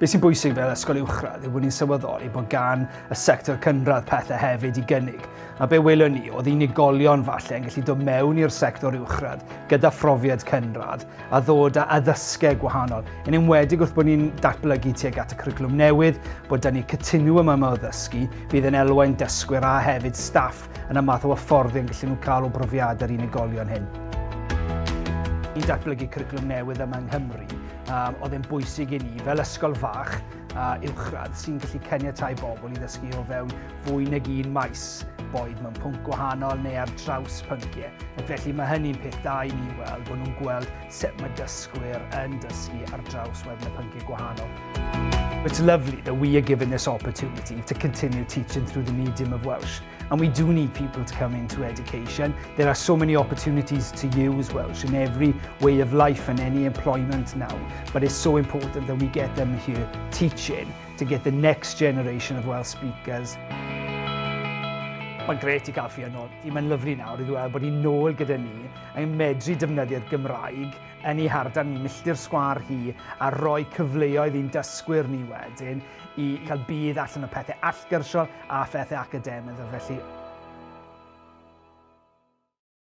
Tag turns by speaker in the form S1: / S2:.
S1: Be sy'n bwysig fel ysgol uwchradd yw bod ni'n sylweddoli bod gan y sector cynradd pethau hefyd i gynnig. A be welwn ni oedd unigolion falle yn gallu dod mewn i'r sector uwchradd gyda phrofiad cynradd a ddod â addysgau gwahanol. Yn enwedig wrth bod ni'n datblygu tuag at y cwricwlwm newydd, bod da ni cytuniwm yma o ddysgu, fydd yn elwain dysgwyr a hefyd staff yn y math o hyfforddiant gallen nhw cael o brofiadau'r unigolion hyn. Ni'n datblygu cwricwlwm newydd yma yng Nghymru oedd e'n bwysig i ni fel ysgol fach a uwchradd sy'n gallu caniatáu bobl i ddysgu o fewn fwy nag un maes, boed mewn pwnc gwahanol neu ar draws pynciau. Ac felly mae hynny'n peth da i ni weld bod nhw'n gweld sut mae dysgwyr yn dysgu ar draws wedyn y pynciau gwahanol. It's lovely that we are given this opportunity to continue teaching through the medium of Welsh. And we do need people to come into education. There are so many opportunities to use Welsh in every way of life and any employment now. But it's so important that we get them here teaching to get the next generation of Welsh speakers. Mae'n grêt i gael Ffion nôl. Mae'n lyfli nawr i ddweud bod hi'n nôl gyda ni yn medru defnyddio'r Gymraeg yn ei hardal ni, milltir sgwâr hi, a rhoi cyfleoedd i'n dysgwyr ni wedyn i cael budd allan o pethau allgyrsiol a phethau academaidd. Felly